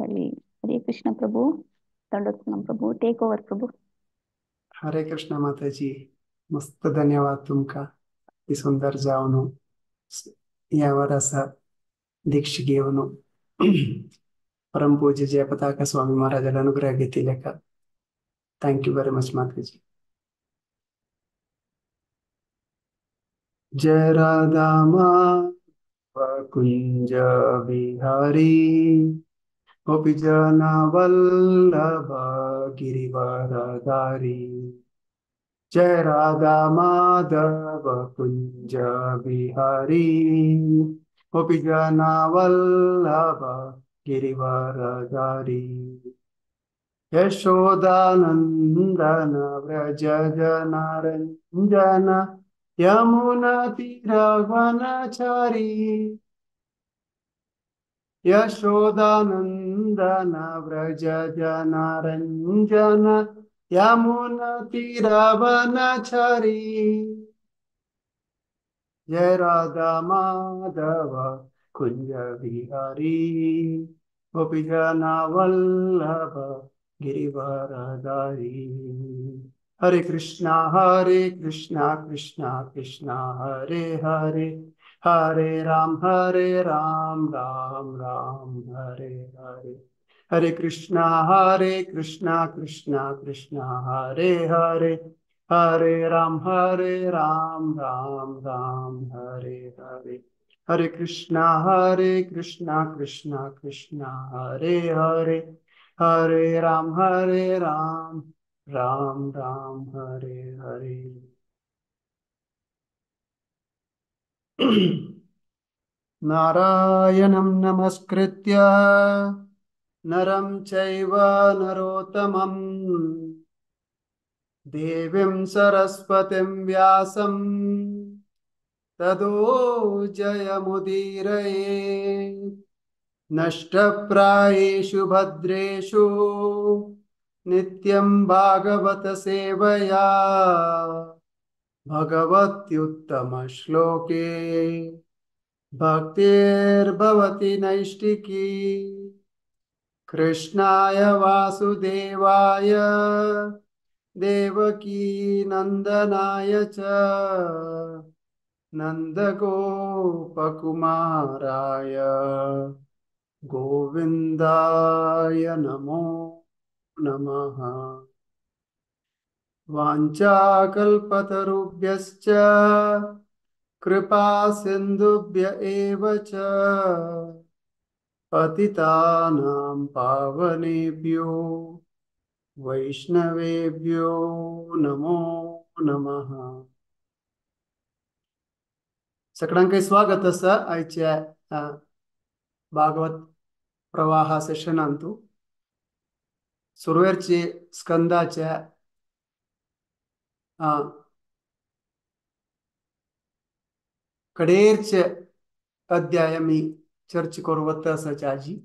Hari. Hare Krishna Prabhu, दंडवत प्रणाम प्रभु, take over प्रभु। हरे कृष्ण माताजी, मस्त धन्यवाद तुमका। अति सुंदर जावन यावर असा दीक्ष घेवन परमपूज्य जयपताका स्वामी महाराजाला अनुग्रह घेतले का। Thank you very much माताजी। जय राधा माधव कुंज बिहारी, गोपी जन वल्लभ गिरिवरधारी। जय राधा माधव कुंज बिहारी, गोपी जन वल्लभ गिरिवरधारी। यशोदानंदन व्रज जनरंजन, यमुना तीरवनचारी। यशोदानंदन व्रज जनरंजन, यमुना तीरवनचारी। जय राधा माधव कुंज बिहारी, गोपी जन वल्लभ गिरिवरधारी। हरे कृष्णा कृष्णा कृष्णा हरे हरे, हरे राम राम राम हरे हरे। हरे कृष्णा कृष्णा कृष्णा हरे हरे, हरे राम राम राम हरे हरे। हरे कृष्णा कृष्णा कृष्णा हरे हरे, हरे राम राम राम हरे हरे। नारायणं नमस्कृत्य नरं चैव नरोत्तमं, देवीं सरस्वतीं व्यासं ततो जयमुदीरयेत्। नष्टप्रायेषु भद्रेषु नित्यं भागवत सेवया, भगवत्युत्तमश्लोके भक्तिर्भवति नैष्टिकी। कृष्णाय वासुदेवाय देवकी नंदनाय च, नंदगोपकुमाराय गोविंदाय नमो नमः। वाञ्छाकल्पतरुभ्यश्च कृपा सिन्धुभ्य एव च, पतितानां पावनेभ्यो वैष्णवेभ्यो नमो नमः। सगळ्यांक स्वागत आसा आयच्या भागवत प्रवाह सेशनांतु। सुरवेरचे स्कंदाच्या कडेरचे अध्याय मी चर्च करूं आसा आजी।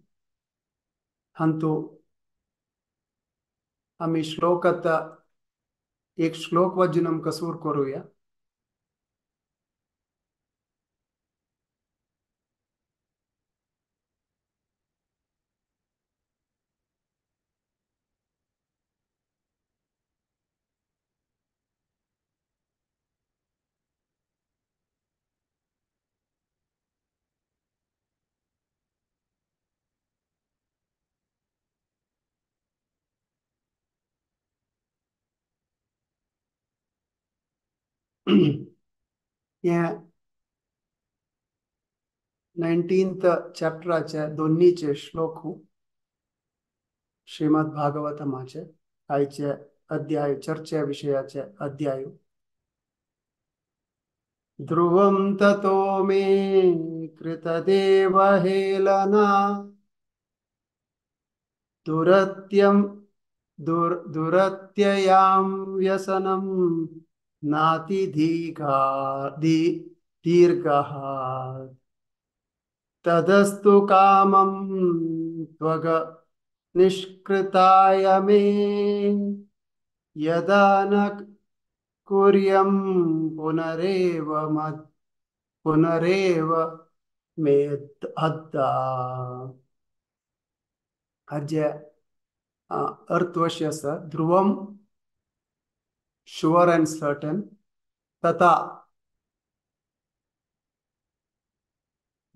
हांतु आमी श्लोक आता एक श्लोक वाजून आमकां सूर करूया। 19th चॅप्टराचे दोन्हीचे श्लोक श्रीमद भागवतमाचे आयचे अध्याय चर्चे विषयाचे अध्याय। ध्रुवं ततो मे कृतदेवहेलना, दुरत्ययां व्यसनं नाति दीर्घः, तदस्तु कामं त्वग निष्कृताय मे, यदा न कुर्यं पुनरेव मे हद्दा। हाजे अर्थ अशें आसा, ध्रुवम शुअर अँड सर्टन, तथा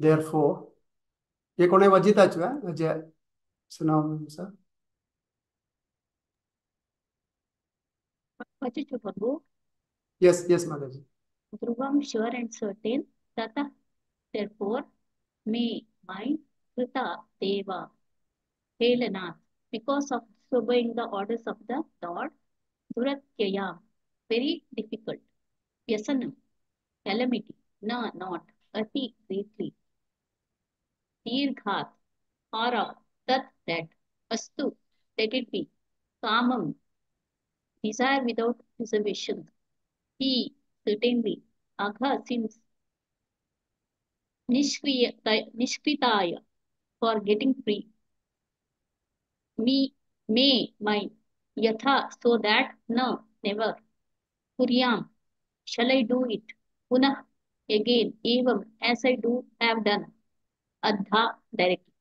देअरफोर। हे कोणें वाजिताचो हाजे सुनाव sir? वाचिचो Prabhu. Yes yes Mataji. Dhruvam sure and certain, तथा therefore, may my Krita Deva Helanath, because of disobeying the orders of the Lord, Duratyaya, very difficult, Vyasanam, calamity, na, not, ati, greatly, Dirghat, far off, tat, that, astu, let it be, kamam, desire without reservation, he, certainly, agha, since, Nishkritaya, for getting free. Me, may, my, yatha, so that, no, never. Kuryam, shall I do it? Punah, again, evam, as I do, have done. Adha, directly.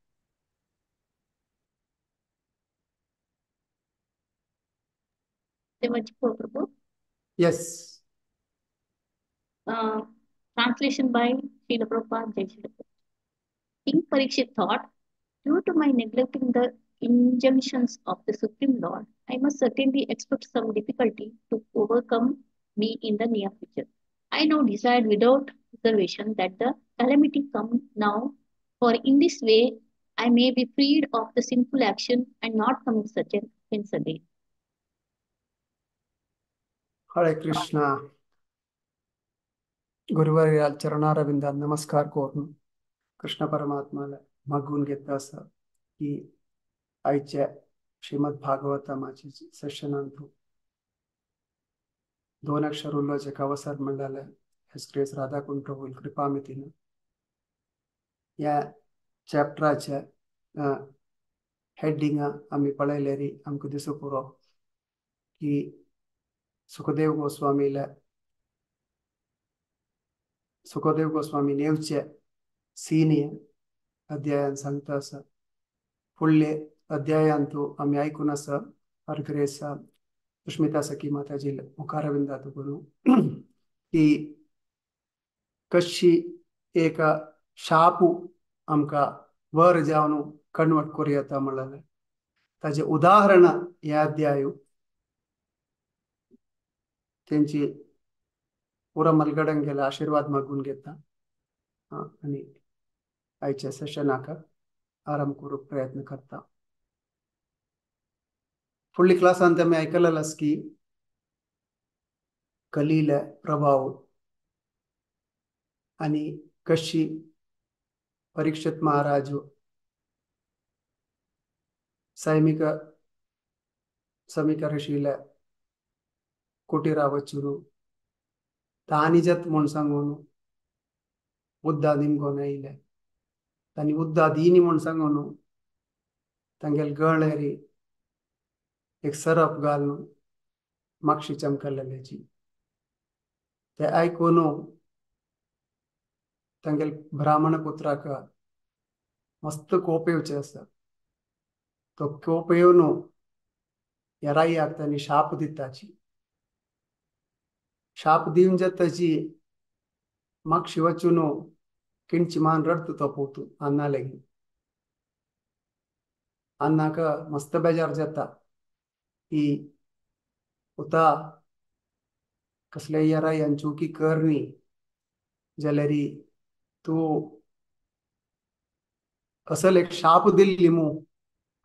Prabhu? Yes. Translation by Srila Prabhupada, Jai Srila Prabhupada. King Parikshit thought, due to my neglecting the injunctions of the Supreme Lord, I must certainly expect some difficulty to overcome me in the near future. I now desired without reservation that the calamity come now, for in this way I may be freed of the sinful action and not commit such an offense again. Hare Krishna. गुरुवर्याल चरणारविंदा नमस्कार करून कृष्ण परमात्माला मागून घेता आसा की आयच्या श्रीमद भागवतमाचे सेशनांतू दोन अक्षर उलोवचें अवसर मेळ्ळें his grace Radhakund प्रभू कृपा मितीन ह्या चॅप्टराचे हेडिंग आमी पळयलेरी आमकां दिसूं पुरो की सुखदेव गोस्वामीला सुखदेव गोस्वामी नेवचे सीनिय अध्यायान सांगता आसा. फुडले अध्यायांतू आमी आयकून आसा हर ग्रेस सुष्मिता सखी माताजी मुखारविंदांत करून की कशी एक शापू आमकां वर जावन कन्वर्ट करूं येता म्हणलें ताजें उदाहरण ह्या अध्याय तेंची पुरा मलगडंगेला आशीर्वाद मागून घेता आनी आयच्या सेशनाक आरंभ करूंक प्रयत्न करता. फुडली क्लासान आमी आयकलेलें आसा की कलीले प्रभाव आनी कशी परीक्षित महाराज सैमिक समीक ऋषीले कुटीरा वचून तानिजत म्हूण सांगून उद्दा निमगोन आयले, तांणी उद्दा दिनी म्हूण सांगून तांगेले गळेरी एक सरप घालून मागशी चमकल्लेची ते आयकून तांगेले ब्राह्मण पुत्राक मस्त कोप येवचें आसा. तो कोप येवन ह्या रायाक तांणी शाप दिताची. शाप दिवन जाताची मागशी वचून किणची मान रडत तो पोतू अन्ना लेगीत. अन्नाक मस्त बेजार जाता की पुता कसले ह्या रायान चुकी करनी जाल्यार तूं असल एक शाप दिल्ली मू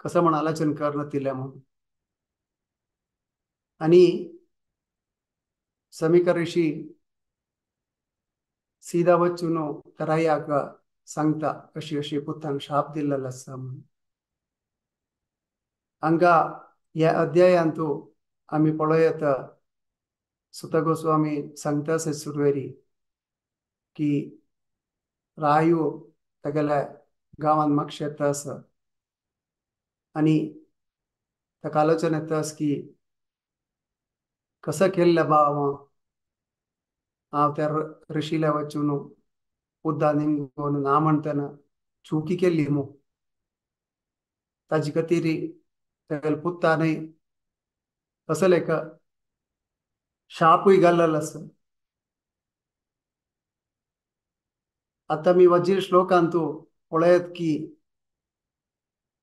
कसं म्हण आलोचन कर तिले म्हणून. आनी समीक ऋषी सीधा वचून रायाक सांगता अशी अशी पुतान शाप दिल्लो आसा म्हणून. हांगा ह्या अध्यायांतू आमी पळयता सुत गोस्वामी सांगता आसा सुरवेरी की रायो तागेल्या गांवांत मागशें येता आसा आनी ताका आलोचन येता आसा की कसं केल्लें बाब हांव त्या ऋषीला वचून उद्दा निमगोन ना म्हणटना चुकी केल्ली मू. ताजी खातीर तागेले पुता न्हय असले एक शापूय घाल्लेलो आसा. आतां आमी वजीर श्लोकांतू पळयत की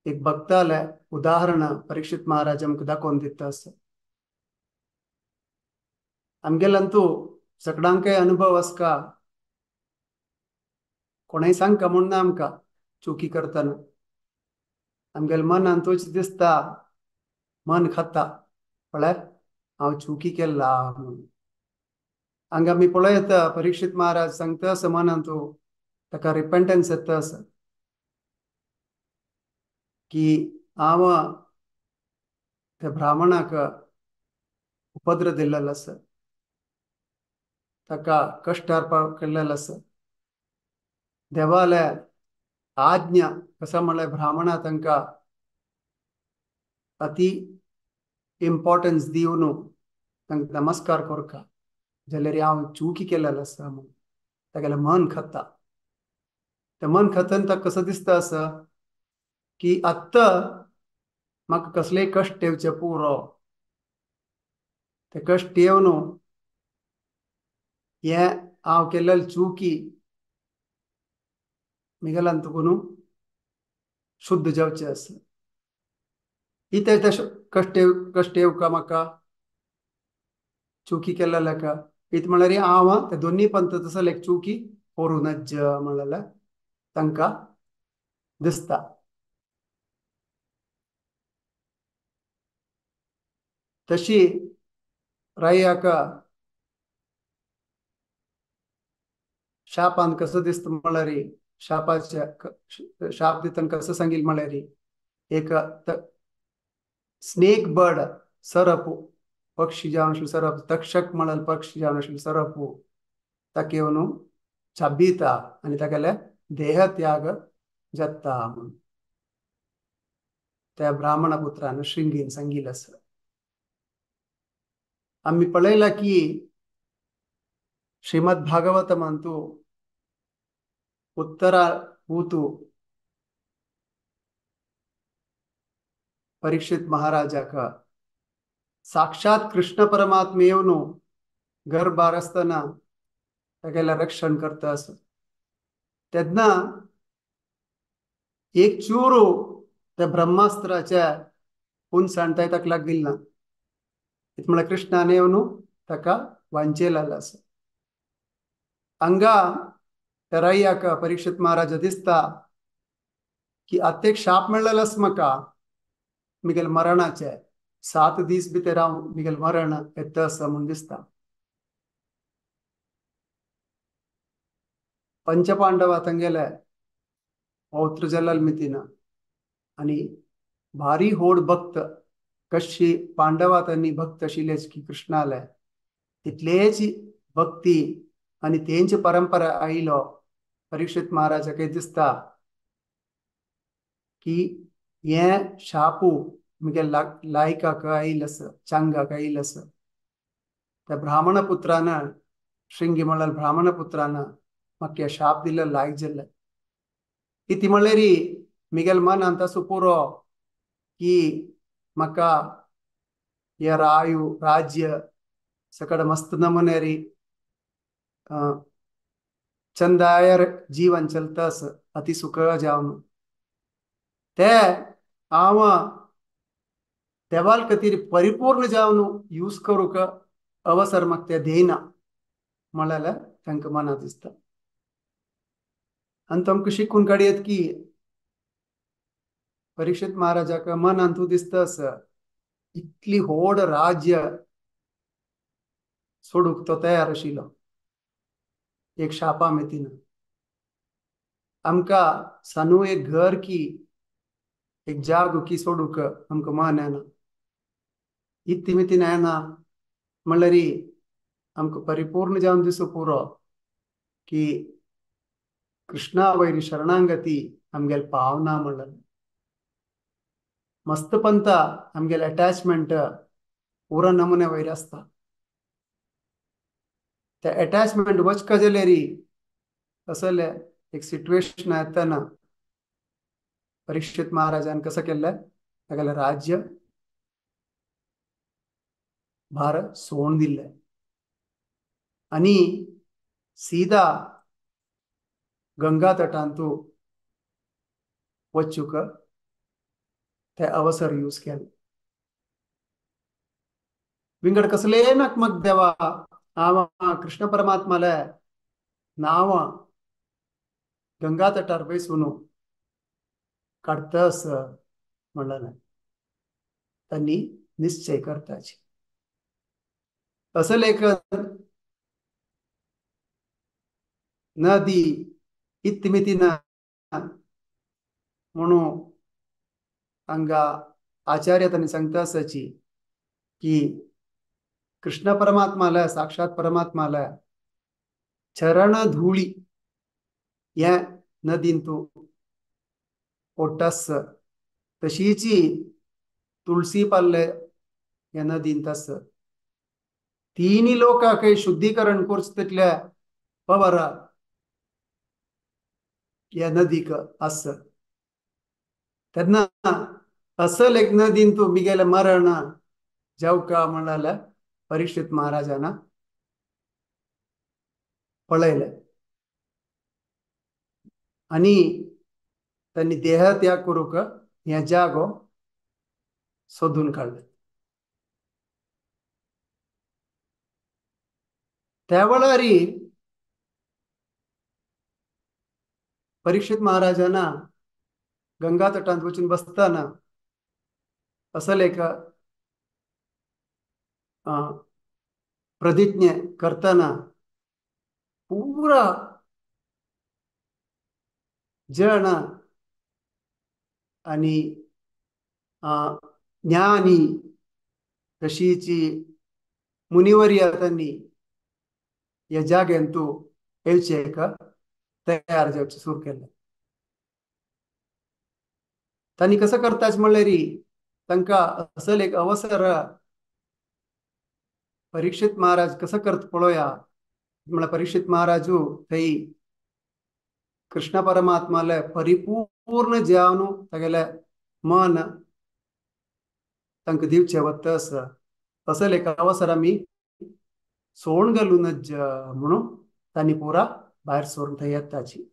एक भक्ताले उदाहरण परीक्षित महाराज आमकां दाखोवन दिता आसा. आमगेल्यांतू सगळ्यांकय अनुभव आसका, कोणेय सांगका म्हूण ना आमकां चुकी करतना आमगेल्या मनांतूच दिसता, मन खाता पळय हांव चुकी केला म्हणून. हांगा आमी पळयता परीक्षित महाराज सांगता आसा मनांतू ताका रिपेंटन्स येता आसा की हांव त्या ब्राह्मणाक उपद्र दिल्लेलो आसा, ताका कश्टार केल्लेलो आसा. देवाले आज्ञा कसो म्हणल्यार ब्राह्मणा तांकां अति इम्पॉर्टन्स दिवन तांकां नमस्कार करका जाल्यार हांव चुकी केलेलो आसा म्हणून तागेलें मन खाता. तें मन खातन ताका कसो दिसता आसा की आत्तां म्हाका कसलेय कश्ट येवचे पुरो, ते कश्ट येवन हें हांव केल्लें चुकी मिगेल्यान तुका शुद्ध जावचें आसा. इतें तशें कश्ट कश्ट येवका म्हाका चुकी केल्लें इत म्हणल्यार हांव ते दोनूय पंथ तसो एक चुकी करूं नज म्हणलें तांकां दिसता. तशी रायाक शापान कसो दिसता म्हणल्यार शापाच्या शाप दितना कसो सांगील म्हणल्यार एक स्नेक बर्ड सरप पक्षी जावन आशिल्लो सरप, तक्षक म्हणल्यार पक्षी जावन आशिल्लो सरप ताका येवन चाबीता आनी तागेले देह त्याग जाता म्हणून त्या ब्राह्मण पुत्रान श्रृंगीन सांगिल्लें आसा. आमी पळयलां की श्रीमद भागवतमांतू उत्तरा पूतु परीक्षित महाराजाक साक्षात कृष्ण परमात्मा येवन गर्भार आसतना तागेलें रक्षण करता आसा. तेन्ना एक चूरू त्या ब्रह्मास्त्राच्या हुनसाण ताका लागली ना, म्हळ्यार कृष्णान येवन ताका वांचेलेलो आसा. हांगा त्या रायाक परीक्षित महाराजा दिसता की आतां एक शाप मेळ्ळेलो आसा म्हाका मिगेल मरणाचे, 7 दीस भितर हांव मिगेल मरण येता आसा म्हूण दिसता. पंचपांडवा तांगेले पौत्र जाल्ले मितीन आनी भारी होड भक्त कशी पांडवा तांणी भक्त आशिल्लेच की कृष्णाले तितलेच भक्ती आनी तेंची परंपरा आयलो परीक्षित महाराजाक दिसता की हें शापू मुगे लायकाक आयिल्लें आसा, चांगाक आयिल्लें आसा. त्या ब्राह्मण पुत्रान श्रृंगी म्हणल्यार ब्राह्मण पुत्रान म्हाका हें शाप दिल्लें लायक जाल्लें. इती म्हणल्यार मिगेल मनांत आसूं पुरो की म्हाका हें रायू राज्य सगळें मस्त नमुनेरी चंदायर जीवन चलता आसा अति सुख जावन ते हांव देवाल खातीर परिपूर्ण जावन यूज करूंक अवसर म्हाका ते दिना म्हणल्यार तांकां मनांत दिसता. आनी तुमकां शिकून काडयेत की परीक्षित महाराजाक मनांतू दिसता आसा इतली व्हड राज्य सोडूंक तो तयार आशिल्लो एक शापा मेतीन. आमकां सानू एक घर की एक जागो की सोडूंक आमकां मन येना, इत्ती मितीन येना म्हणल्यार आमकां परिपूर्ण जावन दिसूं पुरो की कृष्णा वयर शरणांगती आमगेले पावना म्हणल्यार मस्त पंता आमगेले अटॅचमेंट पुरो नमुने वयर आसता. ते अटॅचमेंट वचका जाल्यार असले एक सिट्युएशन येतना परीक्षित महाराजान कसं केल्लें तागेलें राज्य भार सोडून दिल्लें आनी सीधा गंगा तटांतू वचूक ते अवसर यूज केले। विंगड कसले नकमक देवा हांव कृष्ण परमात्माले नांव गंगा तटार बसून काडतस म्हणलें त्यांनी निश्चय करताची। असं लेखन नदी इतमितीन म्हणून हांगा आचार्य त्यांनी सांगता आसाची की कृष्ण परमात्माला साक्षात परमात्माला चरण धूळी हे नदींतू ओट्टास तशीची तुळसी पाल्ले हे नदींत आस तिनी लोकांक शुद्धीकरण करचें तितले पवर ह्या नदीक आस। तेन्ना असल एक नदीन तूं मिगेलें मरण जावका म्हणलें परीक्षित महाराजान पळयलें आनी त्यांनी देहत्याग करूंक हे जागो सोदून काडले। त्या वेळार परीक्षित महाराजान गंगा तटांत वचून बसतना असल एक प्रतिज्ञा करतना पुरा जन आनी ज्ञानी तशीची मुनिवर्य त्यांनी ह्या जाग्यांतू येवचें तयार जावचें सुरू केलें। तांणी कसं करताच म्हणल्यार तांकां असल एक अवसर परीक्षित महाराज कसं करत पळोवया म्हळ्यार परीक्षित महाराजू थंय कृष्ण परमात्माले परिपूर्ण जावन तागेलें मन तांकां दिवचें वता आसा असल एक अवसर आमी सोडून घालूं नज म्हणून तांणी पुरा भायर सरून थंय येताची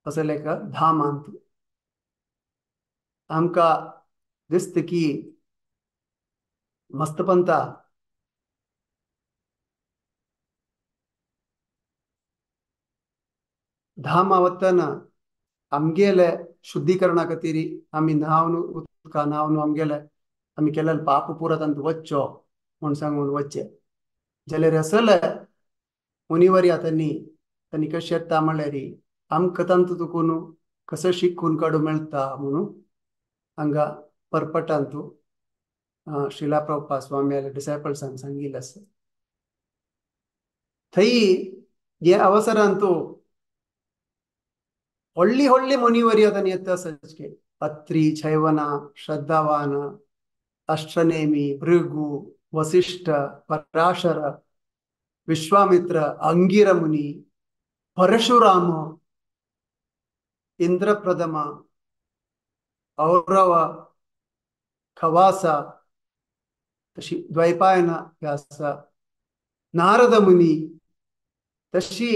असल एक धामांत आमकां दिसता की मस्तपंता धामा वतना आमगेले शुद्धीकरणा खातीर आमी न्हावन उदका न्हावन आमगेले आमी केल्ले पाप पुरा तांतू वच्चो म्हूण सांगून वच्चें जाल्यार असले मुनिवर्या त्यांनी त्यांनी कशें येता म्हणल्यार आमकां तांतू तुकून कसो शिकून काडूं मेळटा म्हणून हांगा परपटांतू श्रीला प्रभुपाद स्वामी डिसायपल्सान सांगिल्लें आसा। थंय हे अवसरांतू व्हडली व्हडली मुनिवर्य तांणी येता आसाचे अत्री छैवना श्रद्धावान अष्टनेमी भृगु वसिष्ठ पराशर विश्वामित्र अंगिर मुनी परशुराम इंद्रप्रथम औरव खवास तशी द्वैपायन व्यास नारद मुनी तशी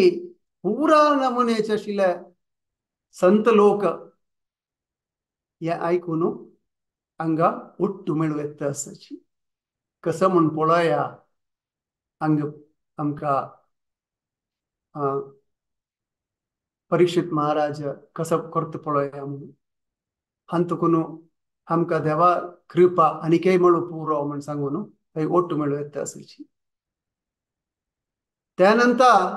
पुरा नमुनेचे आशिल्ले संत लोक हे आयकून हांगा उट्टू मेळूं येता आसाची कसं म्हूण पळोवया हांगा आमकां परीक्षित महाराज कसो करता पळोवया म्हणून हांतून आमकां देवा कृपा आनीकय मेळूं पुरो म्हूण सांगून थंय ओट्टू मेळूं येता आसाची। त्या नंतर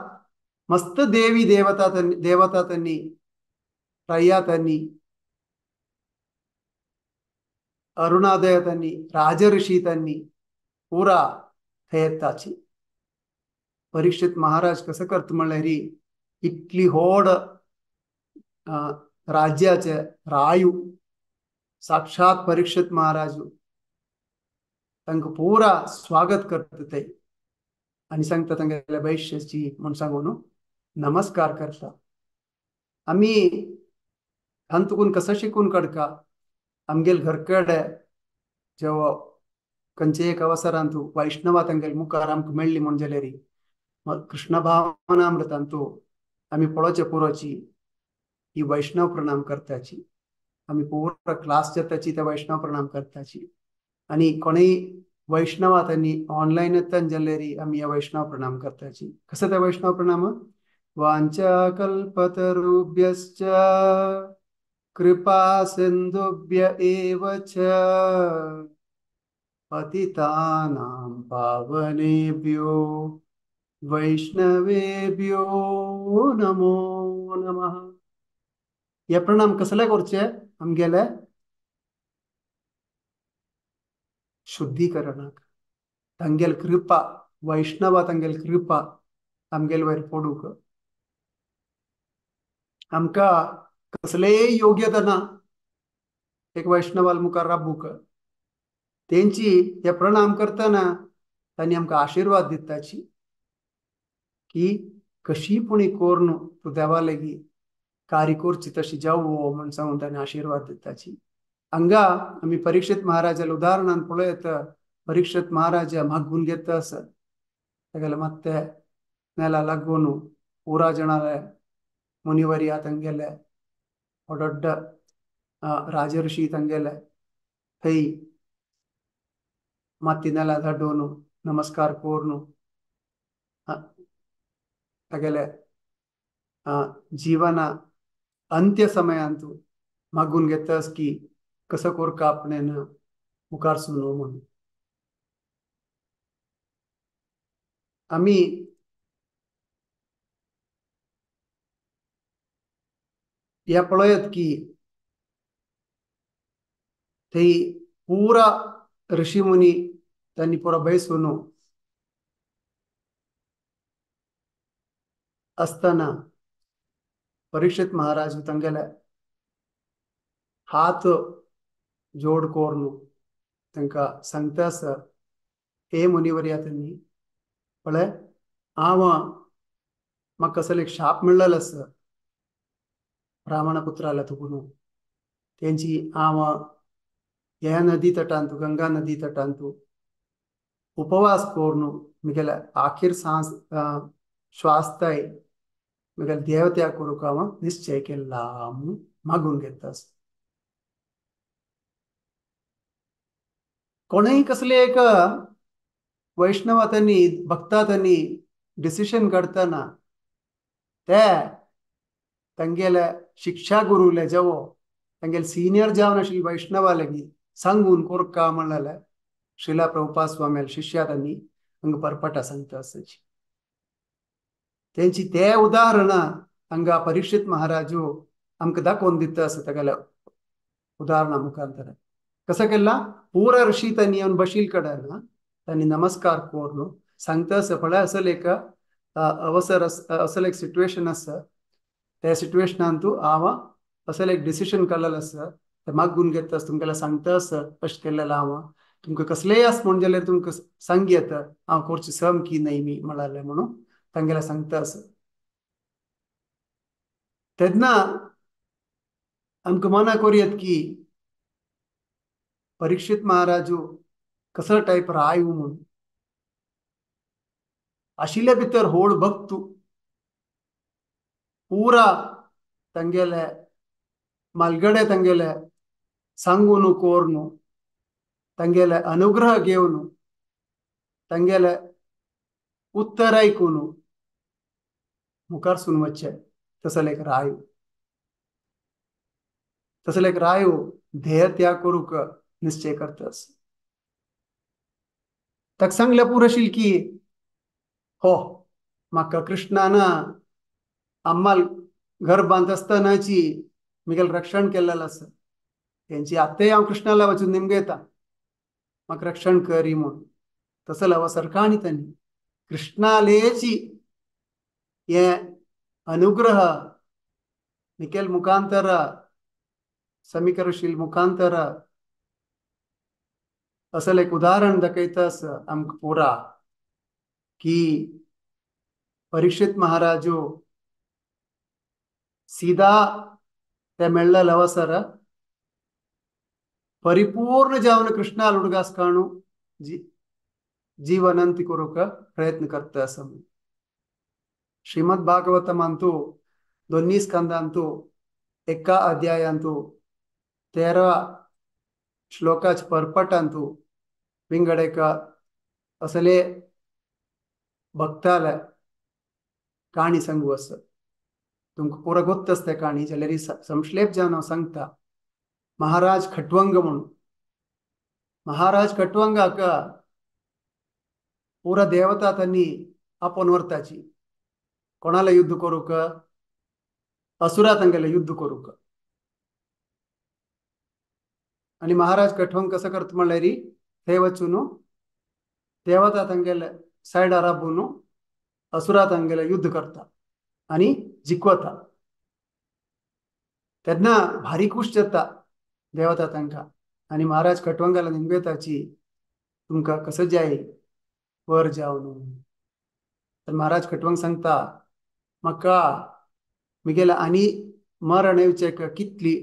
मस्त देवी देवता देवता त्यांनी रय्या त्यांनी अरुणादय त्यांनी राजऋषी त्यांनी पुरा थंय येताची। परीक्षित महाराज कसं करता म्हणल्यार इतली व्हड राज्याचे रायू साक्षात परीक्षित महाराज तांकां पुरा स्वागत करता ते आनी सांगता तांगेल्या वैश्याची म्हूण सांगून नमस्कार करता। आमी तांतून कसं शिकून काडका आमगेल घरकडे जेव्हा खंयचे एक अवसरांतू वैष्णवा तांगेल मुखार आमकां मेळ्ळी म्हूण जाल्यार कृष्ण भावनामृतांतू आमी पळोवचे पुरोची ही वैष्णव प्रणाम करताची. आमी पुरा क्लास जाताची त्या वैष्णव प्रणाम करताची. आनी कोणूय वैष्णवा त्यांनी ऑनलायन जाल्यार आमी ह्या वैष्णव प्रणाम करताची. कसं त्या वैष्णव प्रणाम? वाञ्छा कल्पतरुभ्यश्च कृपा सिन्धुभ्य एव च पतितानां पावनेभ्यो वैष्णवेभ्यो नमो नमः. हे प्रणाम कसले करचे? आमगेले शुद्धीकरणाक तांगेल कृपा वैष्णवा तांगेल कृपा आमगेल वयर पडूंक. आमकां कसलेय योग्यता ना एक वैष्णवाल मुखार राबूंक. तेंची हे प्रणाम करतना तांणी आमकां आशिर्वाद दिताची की कशी पुणी कोरून तूं देवा लागीं कार्य करची तशी जावो म्हूण सांगून तांणी आशिर्वाद दिताची. हांगा आमी परीक्षित महाराजाल्या उदाहरणान पळयत परीक्षित महाराजा मागून घेता आसा तागेले मात्ते नेला लागून पुरा जणाले मुनिवर्या तांगेले व्हड राजर्षी तांगेले थंय माती नेला धाडून नमस्कार करून तागेले जीवना अंत्य समयांतू मागून घेतास की कसं कोरका आपणेन मुखार सुनो म्हणून. आमी ह्या पळयत की थंय पुरा ऋषी मुनी त्यांनी पुरा बैसून असताना परीक्षित महाराज तांगेले हात जोड कोरून तांकां सांगता आसा, हे मुनिवर्या त्यांनी पळय हांव म्हाका कसलो एक शाप मेळ्ळलो आसा ब्राह्मण पुत्राला तुकून तेंची हांव ह्या नदी तटांतू गंगा नदी तटांतू उपवास करून म्हगेले आखीर सांस श्वासताय म्हगेले देवत्या करूंक हांव निश्चय केला म्हणून मागून घेता आसा. कोणूय कसले एक वैष्णवा त्यांनी भक्ता त्यांनी डिसिशन काडटना ते तांगेले शिक्षा गुरुले जेवो तांगेले सिनियर जावन आशिल्ले वैष्णवा लागीं सांगून कोरका म्हणलें श्रीला प्रभुपाद स्वामी शिष्या त्यांनी हांगा परपटा सांगता आसाची. तेंची ते उदाहरणां हांगा परीक्षित महाराजू आमकां दाखोवन दिता आसा तागेल्या उदाहरणा मुखांतर. कसं केला पुरा ऋषी त्यांनी येवन बशील कडेन त्यांनी नमस्कार करून सांगता आसा पळय असले एक अवसर असले एक सिट्युएशन आसा त्या सिट्युएशनान तूं हांव असले एक डिसिशन काडलेलें आसा ते मागून घेता आसा तुमगेलें सांगता आसा अशें केलेलें हांव तुमकां कसलेय आसा म्हूण जाल्यार तुमकां सांग येता हांव करची सामकी न्हय मी म्हणालें म्हणून तांगेलें सांगता आसा. तेन्ना आमकां मना करुयात की परीक्षित महाराजू कसो टायप रायू म्हूण आशिल्ले भितर होड भक्तू पुरा तांगेले मालगडे तांगेले सांगून कोरून तांगेले अनुग्रह घेवन तांगेले उत्तर आयकून मुखार सून वचचे तसले एक रायू तसले एक रायू ध्येय त्याग करूंक निश्चय करतास. ताका सांगल्या पुरो आशिल्लें की हो म्हाका कृष्णान आम्माल घर बांद आसतनाची म्हगेलें रक्षण केल्लें आसा तेंची आतांय हांव कृष्णाला वचून निमगेता म्हाका रक्षण करी म्हूण. तसो अवसर काणी तांणी कृष्णालेची हे अनुग्रह निकेल मुखांतर समीकरशील मुखांतर असले एक उदाहरण दाखयता आसा आमकां पुरा की परीक्षित महाराजो सीधा ते मेळ्ळले अवसर परिपूर्ण जावन कृष्णाल उडगास काणू जीवनंती करूक प्रयत्न करता आसा. श्रीमद भागवतमांतू दोन्ही स्कंदांतू एका अध्यायांतू 13 श्लोकाच परपटांतू विंगडेक असले भक्ताला काणी सांगू आसा. तुमकां पुरा गोत्त आसता काणी, जाल्यार संक्षेप जावन हांव सांगता. महाराज खट्वंग म्हणून, महाराज खट्वंगाक पुरा देवता त्यांनी आपोवन व्हरताची. कोणाला युद्ध करूक? असुरा तांगेले युद्ध करूक. आणि महाराज खट्वंग कसं करता म्हणल्यार थंय वचून देवता तांगेले सायडार राबून असुरा तांगेले युद्ध करता आणि जिखवता. तेन्ना भारी खूश जाता देवता तांकां आणि महाराज खट्वंगाला निमगेताची तुमकां कसं जाय वर जावन. तर महाराज खट्वंग सांगता म्हाका मिगेला आनी मरण येवचें कितली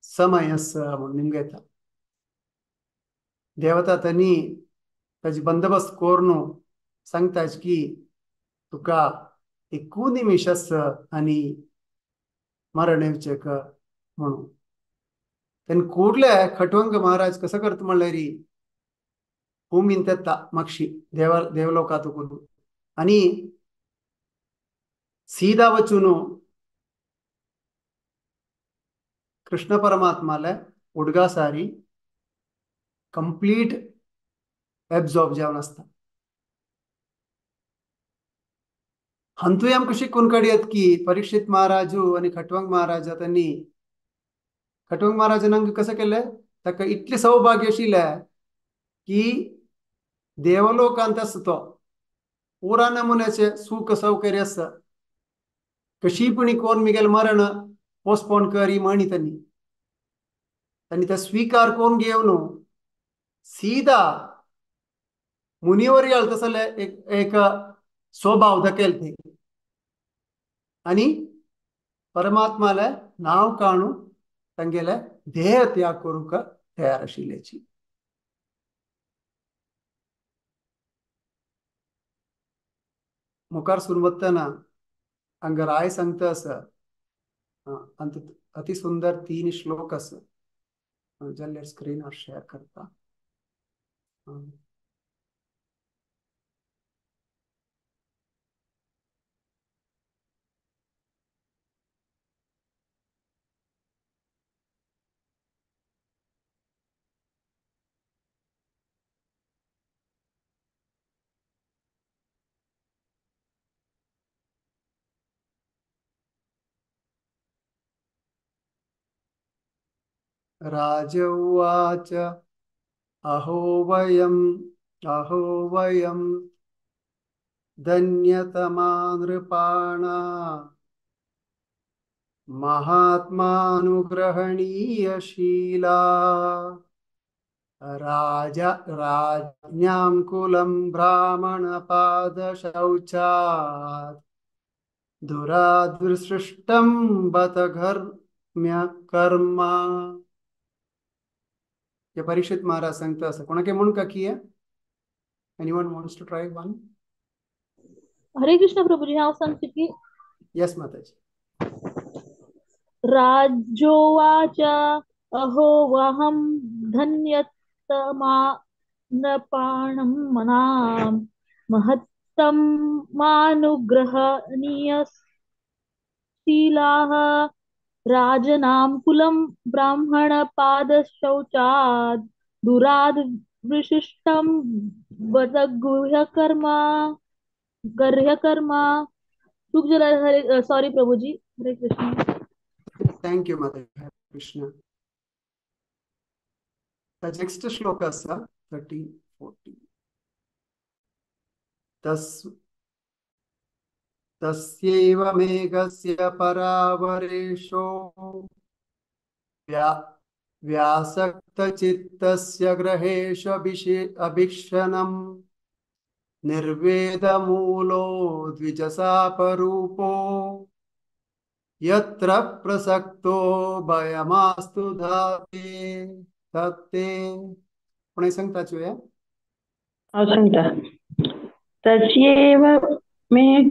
समय आसा म्हणून निमगेता. देवता त्यांनी ताजी बंदोबस्त करून सांगता की तुका एकू निमिश आसा आनी मरण येवचें म्हणून. तेन्ना ಕೂಡ್ಲೆ खट्वंग महाराज कसं करता म्हणल्यार भूमीन तेता मागशी देवलोकांत आनी सीधा वचून कृष्ण परमात्माले उडगासारी कंप्लीट एब्जॉर्ब जावन आसता. हंतूय आमकां शिकून काडयत की परीक्षित महाराजू आनी खट्वंग महाराजा त्यांनी खट्वंग महाराजान हांगा कसं केलें, ताका इतलें सौभाग्य आशिल्लें की देवलोकांत आसा तो पुरा नमुन्याचें सुख सौकर्य आसा. कशी पुणी कोण मिगेल मरण पोस्टपोन करी म्हणी त्यांनी त्यांनी ते स्वीकार करून घेवन सीधा मुनिवर तसले एक एक स्वभाव दाखयल ते आणि परमात्माले नाव काणू तांगेले देह त्याग करूंक तयार आशिल्ल्याची. मुखार सून वतना हांगा राय सांगता आसा अति सुंदर 3 श्लोक आसा जाल्यार स्क्रीनार शेअर करता. राज उवाच अहो वयम् अहो वयम् धन्यतमा नृपाणा महात्मानुग्रहणीयशीला राजा राज्ञां कुलं ब्राह्मणपादशौचात् दुरादृसृष्टं बत घर्म्य कर्म. हे परीक्षित महाराज सांगता असं कोणाके म्हणून का की Anyone wants to try one? Hare Krishna Prabhuji, हांव सांगता की यस माताजी. राजोवाच अहो वहं धन्यतमा नृपाणं मनां महत्तमानुग्रहणीयशीलाः राजनां कुलं ब्राह्मणपादशौचाद् दुराद् विशिष्टं बदगुह्यकर्म गर्ह्यकर्म. हरे sorry Prabhuji. Hare Krishna. Thank you Mata. Hare Krishna. The next shloka आसा 13 14. तस्यैव मेघस्य परावरेशो व्यासक्तचित्तस्य ग्रहेषु अभिक्षणं निर्वेदमूलो द्विजसापरूपो यत्र प्रसक्तो भयमास्तु धाते तत्ते. कोणें सांगता चोया? हांव सांगता. तस्यैव मेघ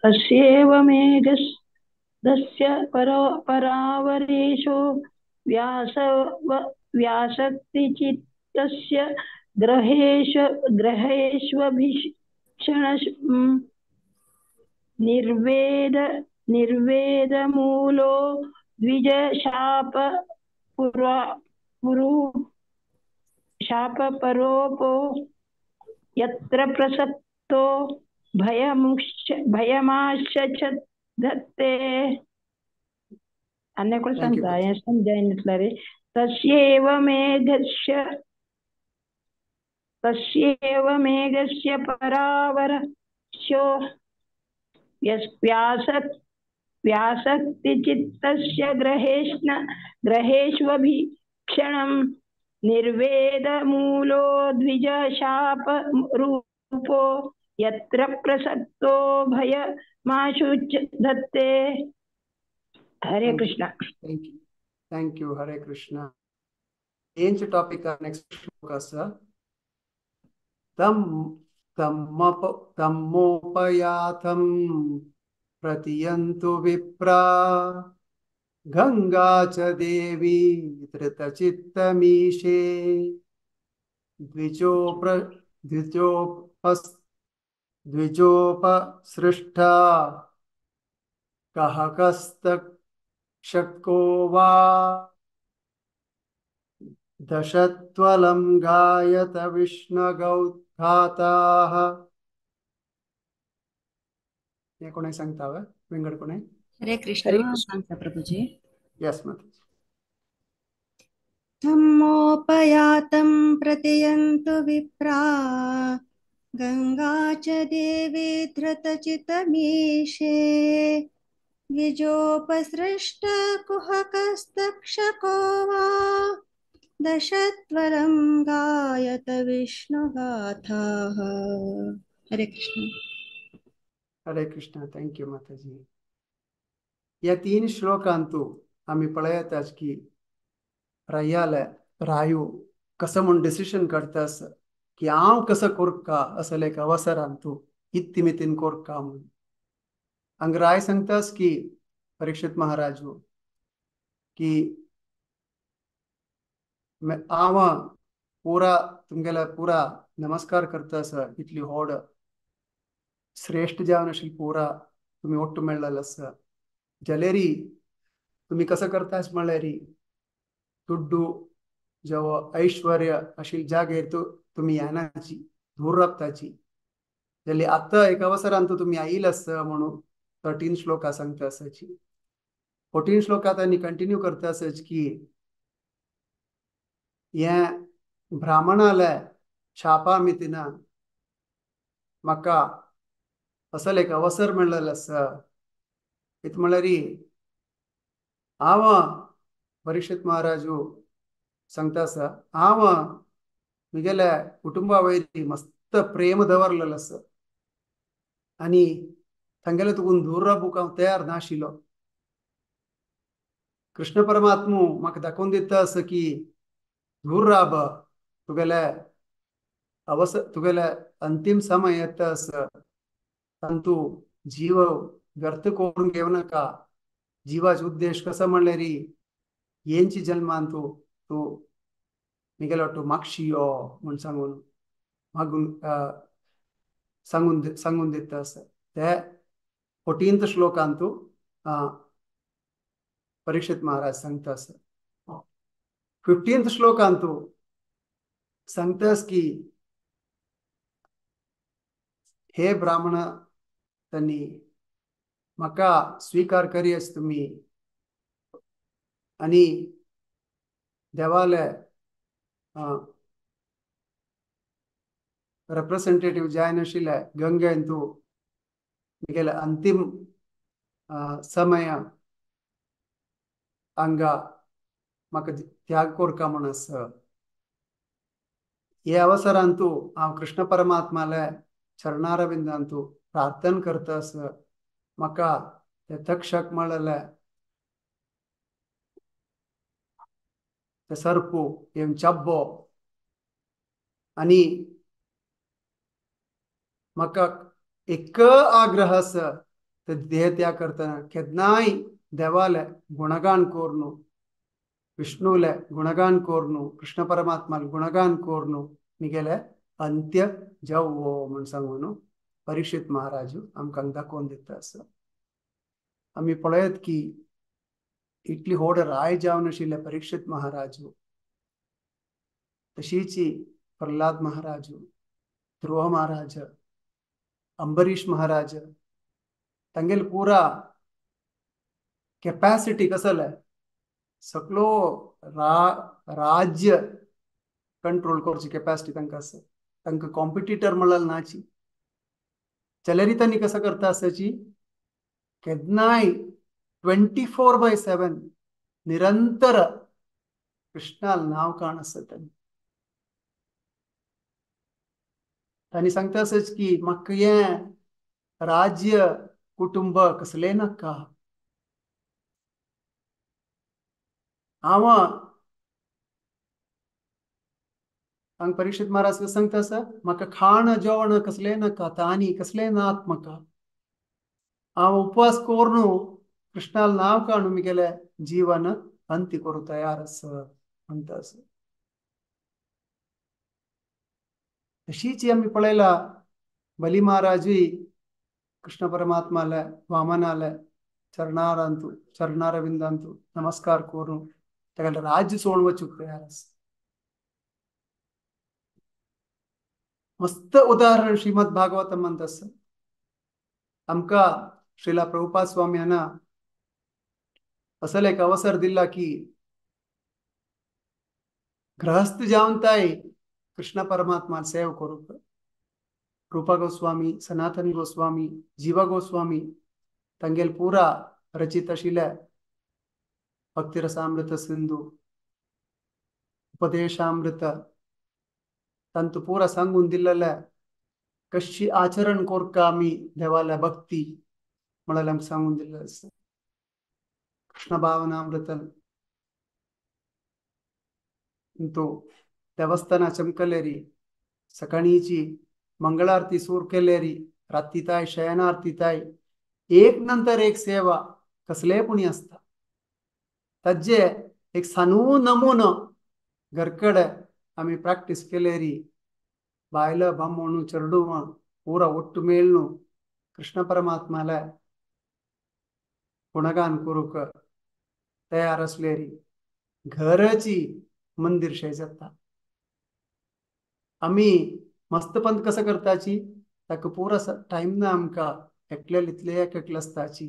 तस्यैव मेघस्य परावरेषु व्यासक्तिचित्तस्य ग्रहेष्वभीषण निर्वेद निर्वेदमूलो द्विजशाप शापपरोपो यत्र प्रसक्तो भयमाश्च धत्ते. अन्य कोण सांगता हें समजायन रे. तस्यैव मेघस्य परावरशो व्यासक्तिचित्तस्य ग्रहेष्वभीक्षणं निर्वेदमूलो द्विजशापरूपो यत्र प्रसक्तो भयमाशुच धत्ते. Hare Krishna. Thank you. Thank you. Hare Krishna. Change topic next shloka sir. तम तम्मोपयातं प्रतियन्तु विप्रा गंगा च देवी धृतचित्तमीशे द्विजोपसृष्टा कः कस्तक्षको वा दशत्वलं गायत विष्णुगौघाताः. हे कोणी सांगता वे विंगड कोणी? हरे कृष्ण. सांगता प्रभुजी. यस माताजी. धम्मोपयातं प्रतियन्तु विप्रा गंगा च देवी धृतचितमीशे द्विजोपसृष्ट कुहकस्तक्षको वा दशत्वलं गायत विष्णुगाथाः. हरे कृष्ण. हरे कृष्ण. Thank you माताजी. या तीन श्लोकांतु आम्ही पळयताच की रायाले रायू कसं म्हूण डिसिशन काडटास की हांव कसं कोरका असले एक अवसरांतु इत्तिमितीन कोरका म्हूण. हांगा राय सांगतास की परीक्षित महाराजू की हांव पुरा तुमगेले पुरा नमस्कार करता सर. इतली होड श्रेष्ठ जावन आशिल्ली पुरा तुमी ओट्टू मेळ्ळेलो आसा. जलेरी तुमी कसं करतास म्हळ्यारी दुड्डू जेव ऐश्वर्य आशिल्ले जागेर तुमी येनाची धूर राबताची जाल्यार आतां एक अवसरान तुमी आयिल आसा म्हणून 13 श्लोका सांगता आसाची. 14 श्लोकांत आनी कंटिन्यू करता आसाच की हें ब्राह्मणाले शापा मितीना म्हाका असले एक अवसर मेळ्ळेलो आसा. कितें म्हळ्यार हांव परीक्षित महाराजू सांगता आसा हांव म्हगेल्या कुटुंबा वयर मस्त प्रेम दवरलेलो आसा आनी तांगेले तुकून दूर रावूंक हांव तयार नाशिल्लो. कृष्ण परमात्मू म्हाका दाखोवन दिता आसा की दूर राब तुगेले अवसर तुगेले अंतिम समय येता आसा तांतू जीव व्यर्थ करून घेवं नाका. जीवाचो उद्देश कसो म्हणल्यार हेंची जल्मान तूं तूं म्हगेलो तूं मागशी यो म्हूण सांगून मागून सांगून सांगून दिता आसा. ते 14th श्लोकांतू परीक्षित महाराज सांगता आसा. 15th श्लोकांतू सांगतास की हे ब्राह्मण त्यांनी म्हाका स्वीकार करियस तुमी आनी देवाले रेप्रेसेंटेटिव्ह जायनाशिल्ले गंगेन तूं म्हगेले अंतिम समय हांगा म्हाका त्याग कोरका म्हूण आसा. हे अवसरान तूं हांव कृष्ण परमात्माले चरणारविंदान तूं प्रार्थना करता आसा म्हाका ते तक्षक म्हणले ते सर्पू येवन चब्बो आनी म्हाका एक आग्रह आसा ते देह त्याग करतना केन्नाय देवाले गुणगान कोरनु, विष्णुले गुणगान कोरनु, कृष्ण परमात्माले गुणगान कोरनु मिगेले अंत्य जावो म्हूण सांगून परीक्षित महाराज आमकां दाखोवन दिता आसा. आमी पळयत की इतली होड राय जावन आशिल्ले परीक्षित महाराज, तशीच प्रल्हाद महाराज, ध्रुव महाराज, अंबरीश महाराज तांगेले पुरा कॅपॅसिटी कसले सगळो राज्य कंट्रोल करची कॅपॅसिटी तांकां आसा. तांकां कॉम्पिटिटर म्हणल्यार नाची जाल्यार तांणी कसो करता आसाची केन्नाय 24/7 निरंतर कृष्णाल नाव काण आसा. तांणी तांणी सांगता आसच की म्हाका हें राज्य कुटुंब कसलें नाका, हांव हांग परीक्षित महाराज सांगता आसा म्हाका खाण जेवण कसलें नाका, तानी कसलें नात म्हाका, हांव उपवास करून कृष्णाल नाव काडून मिगेले जीवन अंती करूं तयार आसा म्हणटा आसा. तशीच आमी पळयला बली महाराजूय कृष्ण परमात्माले वामनाले चरणारांतू चरणारविंदांतू नमस्कार करून ताका राज्य सोडून वचूंक तयार आसा. मस्त उदाहरण श्रीमद भागवतम म्हणता आसा. आमकां श्रीला प्रभुपाद स्वामी हांणा असलो एक अवसर दिला की गृहस्थ जावन ताय कृष्ण परमात्मा सेव करूंक रूपा गोस्वामी, सनातन गोस्वामी, जीवा गोस्वामी तांगेले पुरा रचित आशिल्ले भक्तिरसामृत सिंधू, उपदेशामृत तांतू पुरा सांगून दिल्लें कशी आचरण करका आमी देवाल्या भक्ती म्हळ्यार आमकां सांगून दिल्लें आसा. कृष्ण भावनामृतन तो देवस्थाना चमकलेरी सकाळीची मंगळारती सूर केलेरी, राती ताय शयनारती ताय एक नंतर एक सेवा कसले पुणी आसता. ताजे एक सानू नमुनो घरकडे आमी प्रॅक्टीस केलेरी बायला बामणू चेडूं पुरा ಒಟ್ಟು ಮೇಳ್ನು कृष्ण परमात्माले गुणगान करूंक तयार आसलेरी घराची मंदिर शे जाता. आमी मस्तपंत कसं करताची ताका पुरा टायम ना आमकां एकले इतले एक एकले आसताची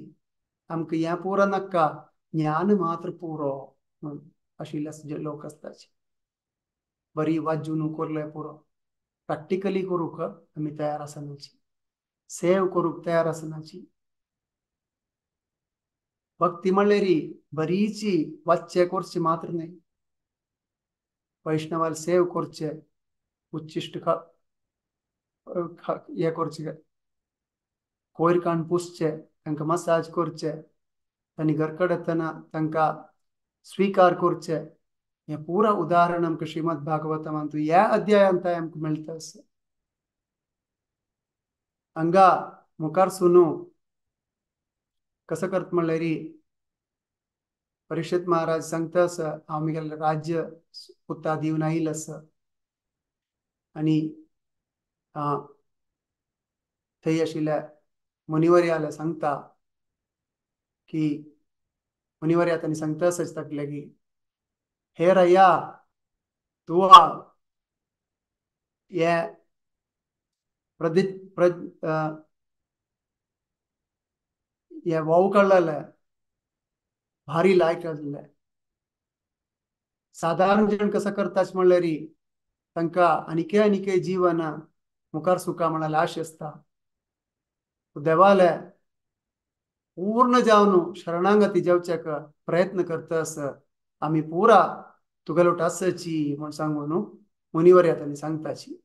आमकां हें पुरो नाका ज्ञान मात्र पुरो म्हूण आशिल्ले लोक आसताची. बरी वाजून कोरले पुरो, प्रॅक्टिकली करूंक आमी तयार आसनाची, सेव करूंक तयार आसनाची. भक्ती म्हणल्यार बरीची वाचचे करचे मात्र न्हय, वैष्णवाल सेव करचे, उच्चिश्ट हे करचे, कोयर काण पुसचे, तांकां मसाज करचे, तांणी घरकडेन येतना तांकां स्वीकार करचे. हें पुरा उदाहरण आमकां श्रीमद भागवतमांत ह्या अध्यायांत आमकां मेळटा आसा. हांगा मुखार सुनू कसं करता म्हणल्यार परीक्षित महाराज सांगता आसा हांव म्हगेलें राज्य पुता दिवन आयिल्लो आसा आनी थंय आशिल्ल्या मुनिवर्याला सांगता की मुनिवर्या तांणी सांगता आसा ताका की हे रया तुवा हे हे वाव काडलेले भारी लायक आसले. साधारण जण कसं करताच म्हणल्यार तांकां आनीकय आनीकय जीवन मुखार सुखा म्हळ्यार आश आसता. देवाले पूर्ण जावन शरणागती जावच्याक प्रयत्न करता आसा. आमी पुरा तुगेलो आसाची म्हूण सांगून मुनिवर्या तांणी सांगताची.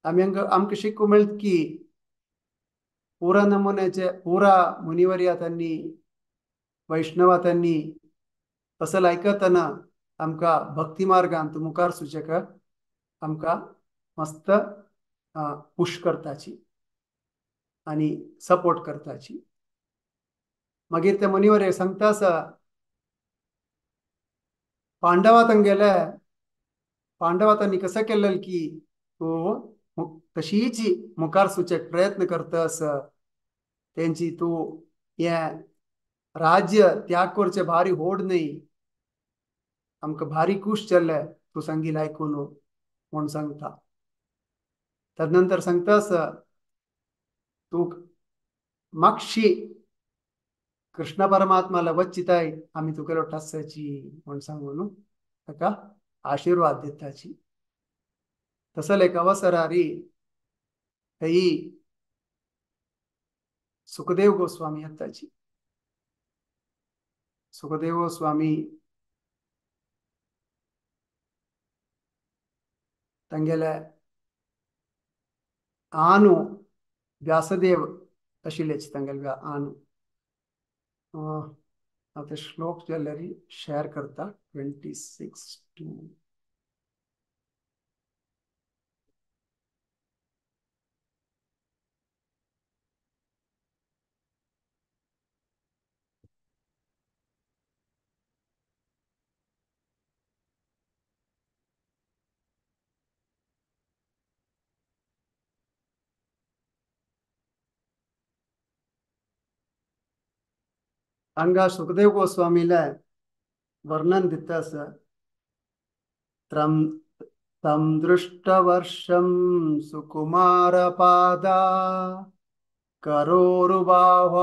आमी आमकां शिकूंक मेळटा की पुरा नमुन्याचे पुरा मुनिवर्या त्यांनी वैष्णवा त्यांनी असल आयकतना आमकां भक्ती मार्गान तूं मुखार सुचक आमकां मस्त पुश करताची आनी सपोर्ट करताची. मागीर ते मुनिवर्य सांगता आसा पांडवा तांगेले पांडवा तांणी कसं केलें की तूं तशीच मुखार सुचक प्रयत्न करता आसा तेंची तूं हें राज्य त्याग करचें भारी होड न्ही आमकां भारी खूश जाल्लें तूं सांगील आयकून म्हूण सांगता. तदनंतर सांगता आसा तूं मागशी कृष्ण परमात्माला वच्चिताय आमी तुगेलो टासाची म्हूण सांगून ताका आशिर्वाद दिताची. तसले एक अवसरारी थंय सुखदेव गोस्वामी येताची. सुखदेव गोस्वामी तांगेले आनु व्यासदेव आशिल्लेच तांगेले आनु. हांव ते श्लोक जाल्यार शेअर करता 26:2. हांगा सुखदेव गोस्वामीले वर्णन दिता आसा. तं दृष्टवर्षं सुकुमारपादा करोरुबाह्वास्म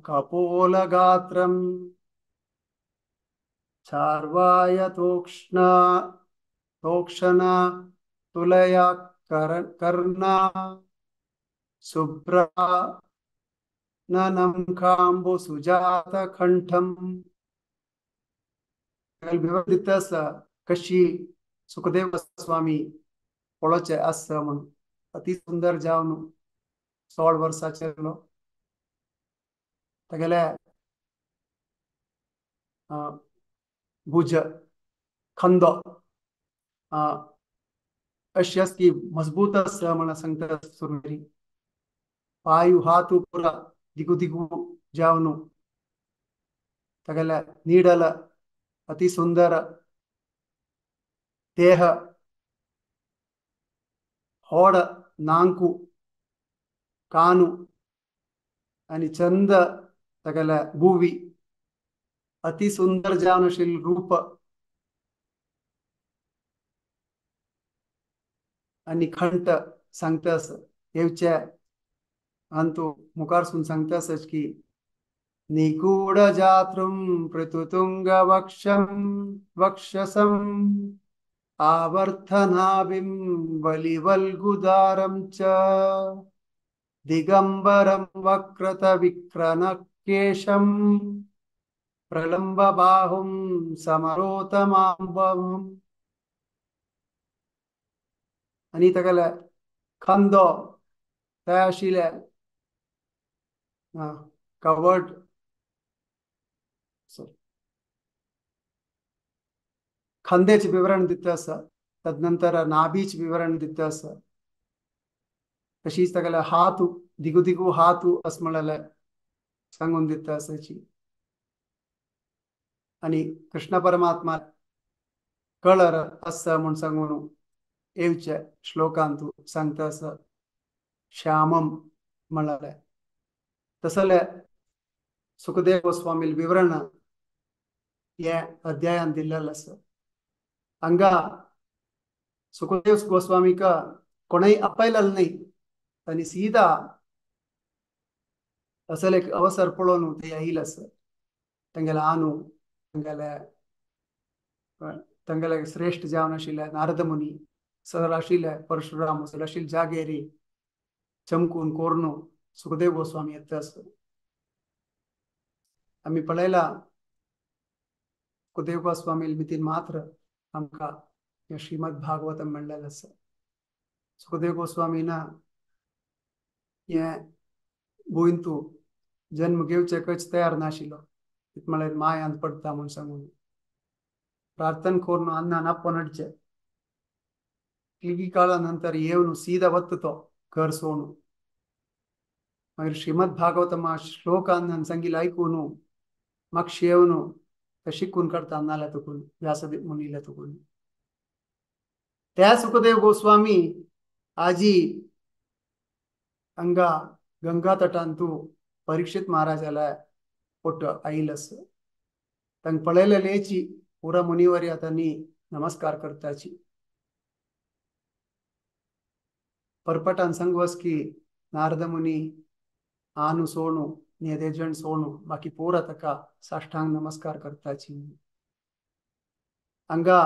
कपोलगात्रं चार्वाय तोक्षणा तुलया कर्णा शुभ्रा ननम सुजात कंठम. विवरण आसा कशी सुखदेव गोस्वामी पळोवचें आसा म्हूण अति सुंदर जावन 16 वर्साचेर तागेले भुज खंदो अशी आसा की मजबूत आसा म्हण सांगता सुरवेरी. पायु हातु पुरा दिगु दिगु जावनु तागेले नीडल अति सुंदर देह होड नांकु कानु आणि चंद तागेले भुवी अति सुंदर जावनशील रूप आणि खंट सांगता आसा. येवचे अंतु मुखारसून सांगता आसा की निगूढ जातृं पृथुतुंग वक्षं वक्षसं आवर्तनाभिं बलिवल्गुदारं च दिगंबरं वक्रत विक्रनकेशं प्रलंब बाहुं समरोतमांबहं. आनी तागेले खांदो ते आशिल्ले कवर्ड खांद्याचे विवरण दिता आसा. तदनंतर नाभीचे विवरण दिता आसा. तशीच तागेले हात दिगु दिगु हात अशें म्हणलें सांगून दिता आसाची. आनी कृष्ण परमात्मा कळर आसा म्हूण सांगून येवचे श्लोकांतु सांगता आसा श्यामम म्हणलें. तसले सुखदेव गोस्वामी विवरण हे अध्यायान दिल्लें आसा. हांगा सुखदेव गोस्वामीक कोणेय आपयलें न्ही तांणी सीधा असले एक अवसर पळोवन ते आयिल्ले आसा. तांगेले आनु तांगेले तांगेले श्रेश्ठ जावन आशिल्ले नारद मुनी सगळे आशिल्ले परशुराम सगळे आशिल्ले जागेरी चमकून कोरून सुखदेव गोस्वामी येता आसा. आमी पळयला सुखदेव गोस्वामी मितीन मात्र आमकां हें श्रीमद भागवतम म्हणलेलें आसा. सुखदेव गोस्वामीन हें भूंय तूं जन्म घेवचे कच तयार नाशिल्लो म्हळ्यार मायांत पडटा म्हूण सांगून प्रार्थना करून अन्नान आपोवन हाडचें क्लिगी काळा नंतर येवन सीदा वता तो घर सोडून मागीर श्रीमद भागवतमा श्लोकान सांगिल्लें आयकून मागशी येवन ते शिकून काडटा अन्नाल्या तुकून व्यास मुनील्या तुकून. त्या सुखदेव गोस्वामी आजी हांगा गंगा तटांतू परीक्षित महाराजाला पोट आयिल्ल तांकां पळयलेलेची पुरा मुनिवर्या तांणी नमस्कार करताची. परपटान सांगवस की नारद मुनी आनु सोणू नेदेजण सोणू बाकी पुरा ताका साष्टांग नमस्कार करताची. हांगा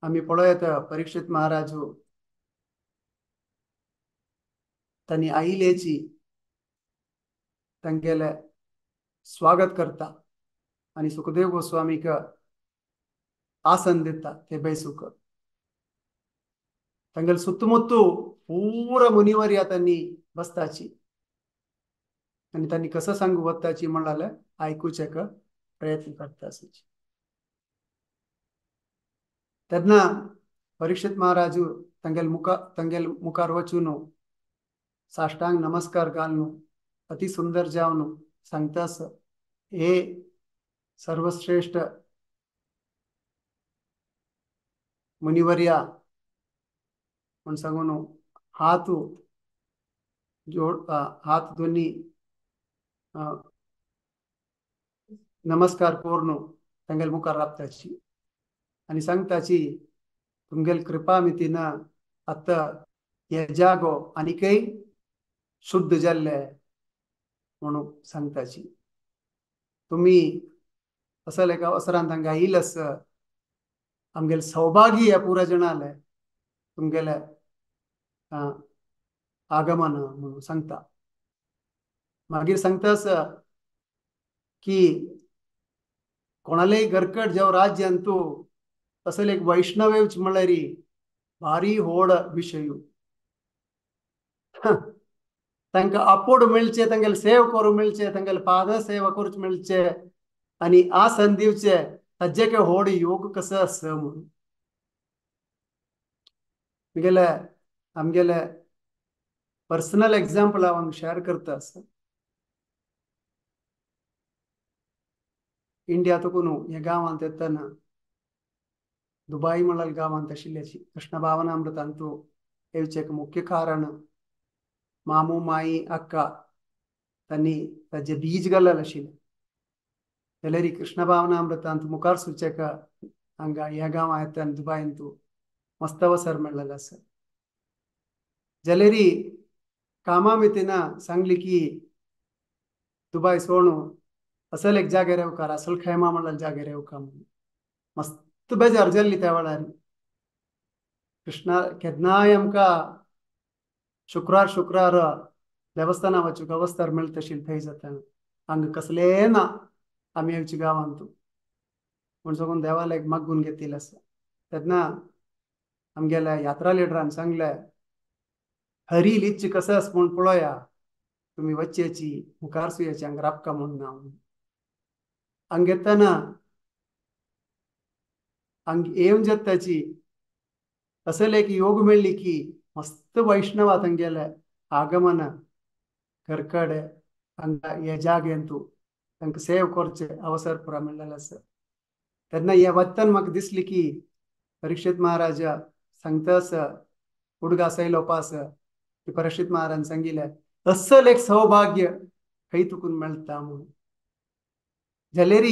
आमी पळयत परीक्षित महाराजू तांणी आयिल्ल्याची तांगेले स्वागत करता आनी सुखदेव गोस्वामीक आसन दिता ते बैसूक. तांगेले सुत्तमुत्तू पूरा मुनिवर्या तांणी बसताची आनी तांणी कसं सांगू वताची म्हळ्यार आयकुचें प्रयत्न करता आसूची. तेन्ना परीक्षित महाराजू तांगेले मुखार वचून साष्टांग नमस्कार घालून अति सुंदर जावन सांगतास, हे सर्वश्रेष्ठ मुनिवर्या म्हूण सांगून हात जोड हात दोन्ही नमस्कार करून तांगेले मुखार राबताची आनी सांगताची तुमगेले कृपा मितीन आतां हे जागो आनीकय शुद्ध जाल्ले म्हणून सांगताची. तुमी असल एका अवसरान तांकां आयिल्ल आसा आमगेले सौभाग्य ह्या पुरा जणाले तुमगेले आगमन म्हणून सांगता. मागीर सांगता आसा की कोणालेय घरकट जावं राज्यांतू असल एक वैष्णवेच म्हळ्यार भारी व्हड विशय. तांकां आपोड मेळचें, तांगेले सेव करूंक मेळचें, तांगेले पाद सेवा करूंक मेळचें आनी आसन दिवचें ताजें काय व्हड योग कसो आसा म्हणून. म्हगेले आमगेले पर्सनल एग्जाम्पल हांव शेअर करता आसा. इंडिया तुकून ह्या गांवांत येतना दुबाय म्हळ्यार गांवांत आशिल्ल्याची कृष्ण भावनामृतांतू येवचें एक मुख्य कारण मामू माई अक्का तांणी ताजे बीज घाल्लेलें आशिल्लें. जाल्यार कृष्ण भावनामृतांत मुखार सुचेक हांगा ह्या गांवांत येतना दुबायंतू मस्त अवसर मेळ्ळेलो आसा. जाल्यार कामा मितीन सांगली की दुबाय सोडून असल एक जाग्यार येवकार असल खैमा म्हळ्यार जाग्यार येवका म्हणून मस्त बेजार जाल्ली त्या वेळार. कृष्णा केन्नाय आमकां शुक्रार शुक्रार देवस्थाना वचूंक अवस्थार मेळटा आशिल्लें थंय जाता हांगा कसलें ना आमी येवचे गांवांत म्हूण सगून देवाक मागून घेतिल्लें आसा. तेन्ना आमगेल्या यात्रा लिडरान सांगलें हरी लिच्छ कसो आसा म्हूण पळोवया तुमी वचचेची मुखार सुयाची हांगा राबका म्हूण ना. हांगा येतना हांगा येवन जाताची असल एक योग मेळ्ळी की मस्त वैष्णवा तांगेले आगमन घरकडे हांगा हे जागेंतू तांकां सेव करचें अवसर पुरा मेळ्ळेलो आसा. तेन्ना हे वत्तन म्हाका दिसली की परीक्षित महाराजा सांगता आसा उडगास आयलो पास की परीक्षित महाराजान सांगिल्लें असल एक सौभाग्य खंय तुकून मेळटा म्हणून. जाल्यार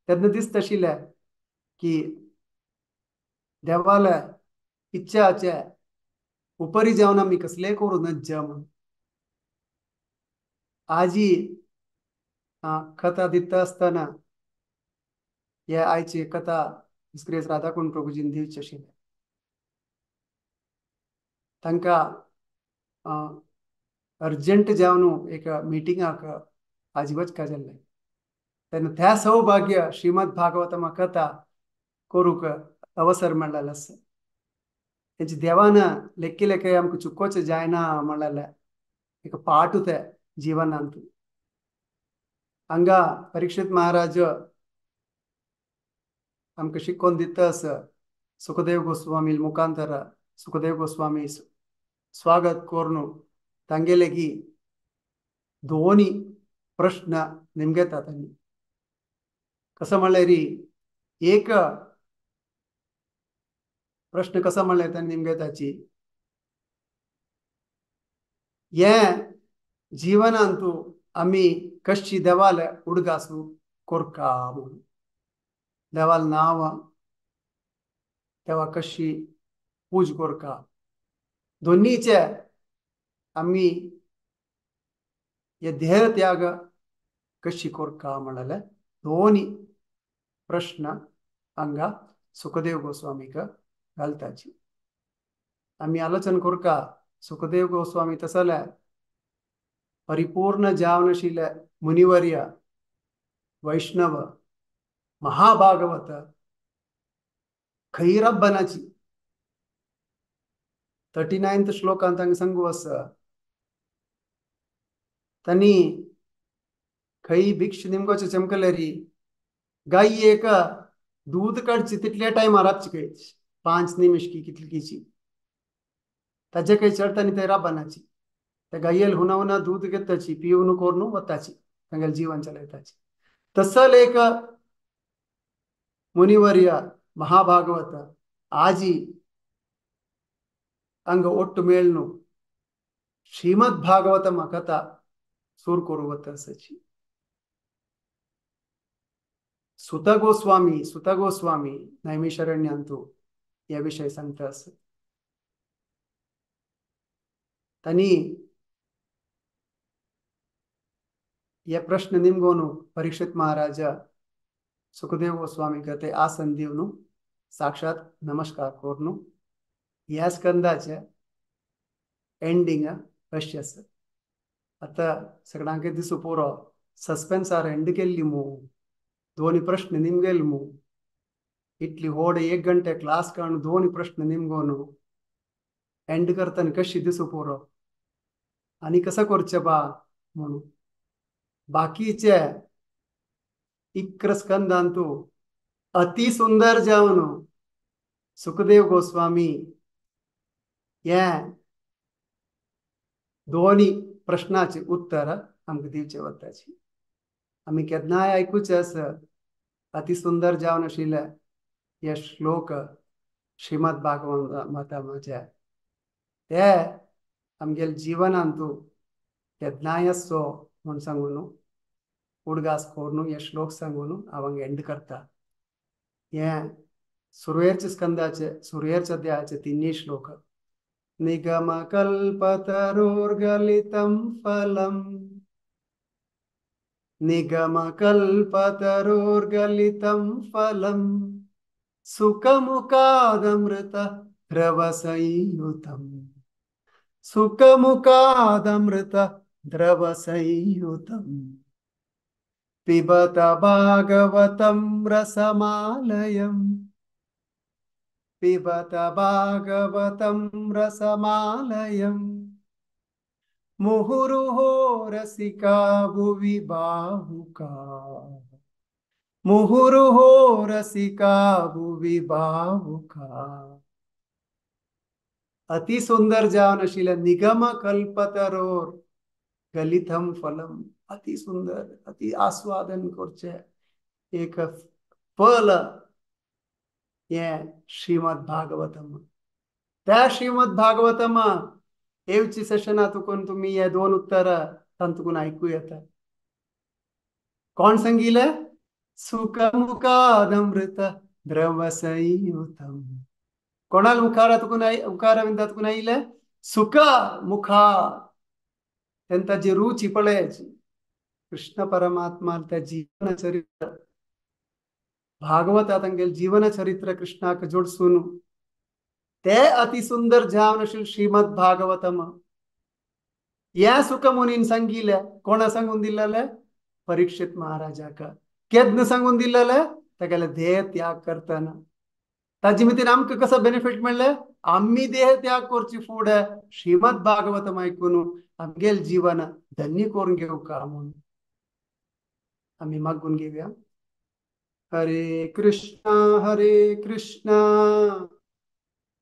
तेन्ना दिसता आशिल्लें की देवाले इच्छाचे उपरी जावन आमी कसलें करूं नज्जा म्हणून. आजी कथा दिता आसतना हे आयची कथा दुसरेच राधाकुंड प्रभुजीन दिवची आशिल्लें. तांकां अर्जंट जावन एक मिटिंगाक आजी वचका जाल्लें तेन्ना त्या सौभाग्य श्रीमद भागवतमा कथा करूंक अवसर मेळ्ळेलो आसा. तेंचे देवान लेखी लेखी आमकां चुकोचें जायना म्हणलेलें एक पाठ ते जीवनांत। हांगा परीक्षित महाराज आमकां शिकोवन दिता आसा सुखदेव गोस्वामी मुखांतर सुखदेव गोस्वामी स्वागत करून तांगेलेगी दोनी प्रश्न निमगेता तांणी। कसं म्हणल्यार एक प्रश्न कसं म्हणल्यार तांणी निमगेताची हे जीवनांतु आमी कशी देवाल उडगासू कोरका म्हणून देवाल नांव देवा कशी पूज कोरका दोन्हीचे आमी हे देह त्याग कशी कोरका म्हणले दोन्ही प्रश्न हांगा सुखदेव गोस्वामीक घालताची। आमी आलोचन कोरका सुखदेव गोस्वामी तसले परिपूर्ण जावनशील मुनिवर्य वैष्णव महाभागवत खैरब्बनाची 39th श्लोकांत हांगा सांगू आसा तांणी खंय भिक्ष निमगोचे चमकलेरी गाय एक दूध काडची तितल्या टायमार राबची खंय 5 निमिष की कितलीची ताजे खंय चडटा आनी ते राबनाची त्या गायेल हुना हुना दूध घेताची पिवन करून वताची तांगेलें जीवन चलयताची। तसल एक मुनिवर्य महाभागवत आजी हांगा ಒಟ್ಟು ಮೇಳ್ನು ಶ್ರೀಮದ್ ಭಾಗವತಮ ಕಥಾ सूर करू आसाची। सुत गोस्वामी नैमिषारण्यांतु ह्या विशय सांगता आसा। तांणी हे प्रश्न निमगोनु परीक्षित महाराजा सुखदेव गोस्वामी ते आसन दिवन साक्षात नमस्कार करून ह्या स्कंदाचे एंडिंग अशें आसा। आतां सगळ्यांक दिसूं पुरो सस्पेन्सार एंड केल्ली मू दोनी प्रश्न निमगेल मू इतली व्हड 1 घंटे क्लास काडून दोनी प्रश्न निमगोनु एंड करतना कशी दिसूं पुरो आनी कसो करचें बा म्हणून बाकीचे 11 स्कंदांतु अति सुंदर जावन सुखदेव गोस्वामी हे दोनी प्रश्नाचे उत्तर आमकां दिवचे वताची। आमी केन्नाय आयकुचें आसा अति सुंदर जावन आशिल्ले हे श्लोक श्रीमद भागवताचे ते आमगेले जिवनांतु केन्नाय आसचो म्हूण सांगून उडगास करून हे श्लोक सांगून हांव हांगा एंड करता। हे सुरवेरच्या स्कंदाचे सुरवेरच्या अध्यायाचे 3 श्लोक निगमकल्पतरोर्गलितं फलम् निगमकल्पतरोर्गलितं फलम् सुखमुखादमृत द्रवसंयुतं सुखमुखादमृत द्रवसंयुतं पिबत भागवतं रसमालयम् पिबत भागवतं रसमालयम् मुहुरुहो रसिका भुवि बाहुका मुहुरुहो रसिका भुवि बाहुका। अति सुंदर जावन आशिल्लें निगम कल्पतरोर गलितम फलम अति सुंदर अति आस्वादन करचें एक फल हे श्रीमद भागवतम। त्या श्रीमद भागवतम येवची सेशना तुकून तुमी हे 2 उत्तर तांतून आयकू येता। कोण सांगिलें सुखमुखादमृत द्रवसंयुतम कोणाल मुखार तुकून मुखार तुकून आयिलें सुख मुखा तेंता जी रुची पळयाची कृष्ण परमात्मा त्या जीवन चरित्र भागवता तांगेले जीवन चरित्र कृष्णाक जोडसून ते अति सुंदर जावन आशिल्लें श्रीमद भागवतम। ह्या सुखमुनीन सांगिलें कोणा सांगून दिल्लें परीक्षित महाराजाक केन्ना सांगून दिल्लें तागेले देह त्याग करतना ताजे मितीन आमकां कसो बेनिफीट मेळ्ळें आमी देह त्याग करची फुडें श्रीमद भागवतम आयकून आमगेलें जीवन धन्य करून घेवका म्हणून आमी मागून घेवया. हरे कृष्णा हरे कृष्णा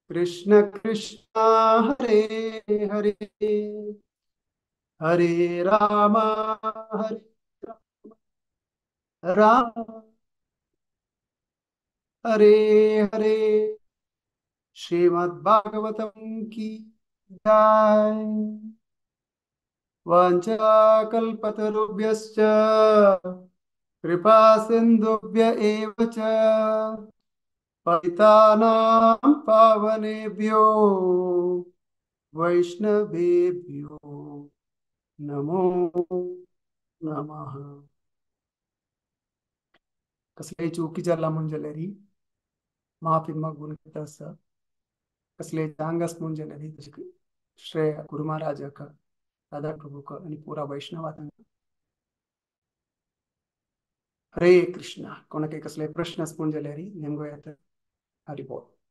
कृष्ण कृष्ण हरे हरे, हरे राम हरे राम हरे हरे. श्रीमद् भागवतम की जय. वाञ्छा कल्पतरुभ्यश्च कृपा सिन्धुभ्य एव च पतितानां पावनेभ्यो वैष्णवेभ्यो नमो नमः. कसले चुकी जाला म्हूण जाल्यार माफी मागून घेता आसा. कसले चांग आस म्हूण जाल्यार श्रेय गुरु महाराजाक, राधा प्रभूक आनी पुरा वैष्णवाक. हरे कृष्णा. कोणाक कसले प्रश्न आस म्हूण जाल्यार नेमको येता. हरी बोल.